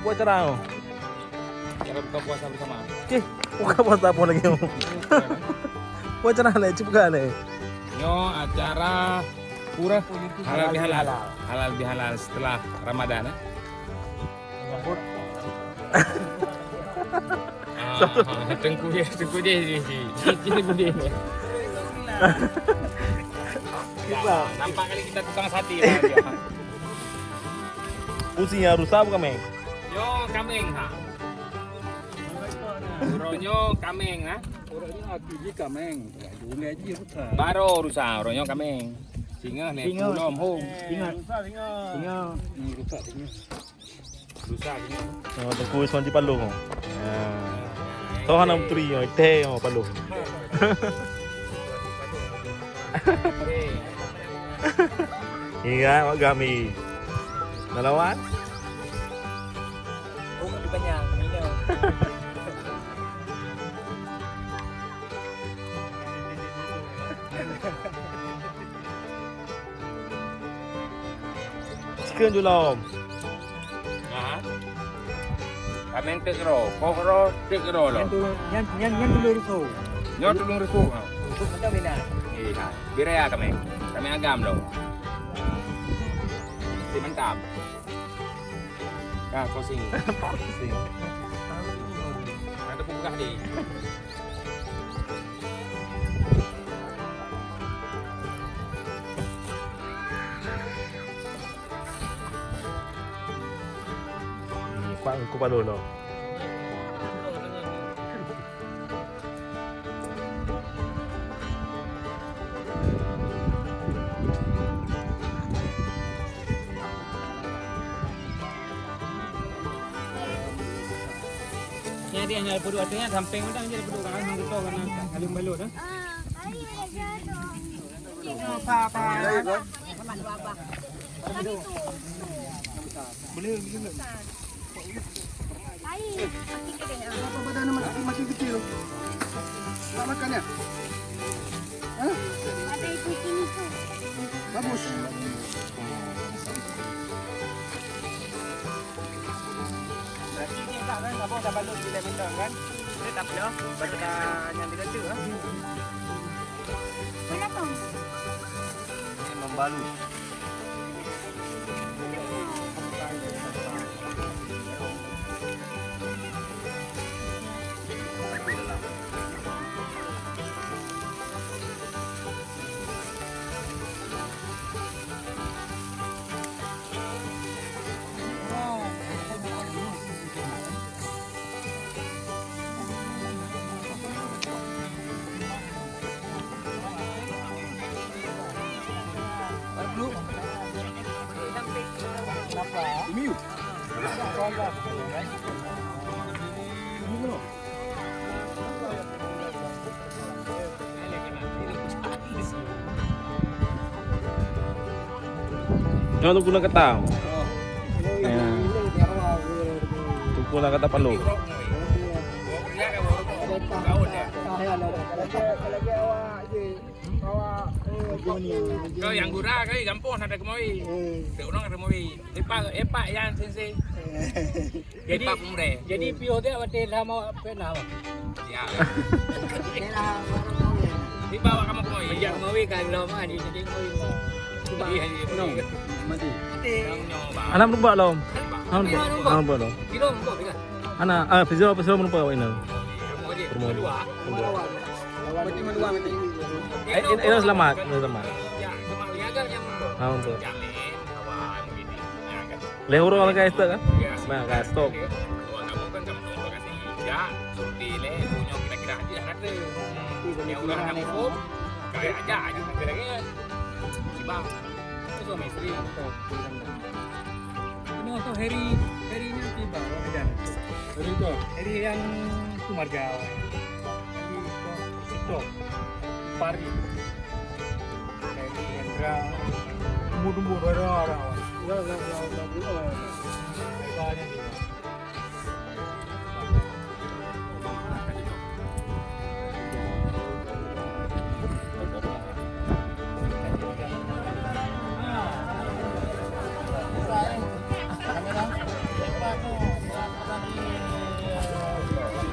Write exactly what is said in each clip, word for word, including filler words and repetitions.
Buat cara. Cara buka puasa bersama. Cih, buka puasa apa lagi? Buat cara ni, cuba ni. Nyoe acara pura halal bihalal. Halal bihalal setelah Ramadan, eh. Ah, ah, tengku dia, tengku dia, dia, dia, dia, dia, dia. Nampak kali kita tukang sate lah dia. Pusing ya, rusa bukan main. Nyoe kameng ha. Uroe nyoe kameng ha. Uroe nyoe aku ji kameng. Uroe ji rusa. Baru rusa, uroe nyoe kameng. Singa lé pulom hom. Singa. Singa. Singa. Ni rusa singa. Rusa singa. Oh, tengku wis manti paloh. Ya. Toh hana putri, oh, teh, oh, paloh. Ingat, Mak Gami. Dah lawan? Oh, tapi banyak. Minum. Sikheun julom. Ha? Kameng teuk ro, koh ro, teuk ro lo. Nyan tu, nyan, nyan, nyan dulu rusuh. Nyoe tulung rusuh. Rusuh macam ni nah. Eh, ha. Bira ya kameng. Kameng agam lo. Si mantap. Ka pusing. Pusing. Ada pun peugah deh. Ni, kuat aku paloh lo. Nyan dia hana peuduek, artinya sampéng tu hana peuduek, kan hana peuduek, kan hana balot dah. Boleh, boleh. Apa badan masih, masih kecil? Nak makan ya? Hah? Ada itu sini tu. Bagus. Berarti ni tak kan, apa dah balut bila bintang kan? Dia tak pernah. Baru dah yang dia kata, ha? Kenapa? Ini membalut. Nyoe tu guna kata. Ya. Tu guna kata paloh. Kau yang gura kali gampang ada kemoi. Dia orang ada kemoi. Epak, epak yang sensei. Jadi, jadi piôh dia watèe lheuh awak Vietnam. Ya. Tiba awak kamu kemoi. Sejak kemoi kan lom ah, jadi kemoi. Iya, iya. No. Mati. Anak meureumpok lom. Anak meureumpok. Anak meureumpok lom. Kilo meureumpok kan? Anak, ah, Fizul, Fizul meureumpok awak inong. Rumah dia. Rumah dia. Berarti meudua mati. Eh, in-, inong selamat, inong selamat. Ya, cuma dia ada yang meureumpok. Anak meureumpok. Jamin, kawan, gini. Ya, kan? Lhèe uroe lagèe stop kan? Nah, ka stop. Kena tu Heri, Heri nya tiba, Heri tu. Heri yang tu marga. Heri tu, Sito, Pari. Tumbuh-tumbuh dua-dua orang. Ya, ya, ya, ya, ya.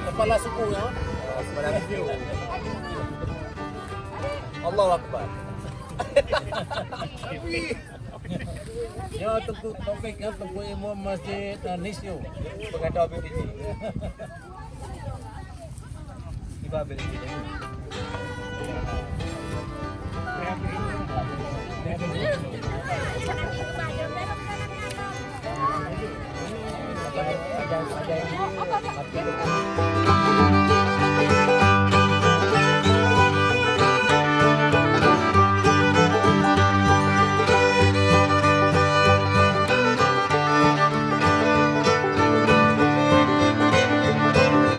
Kepala suku ya. Kepala suku. Allahu Akbar. Ya, Teungku Taufik, ya, Teungku Imum Masjid, eh, Nisyu. Pengadau B P J. Tiba B P J.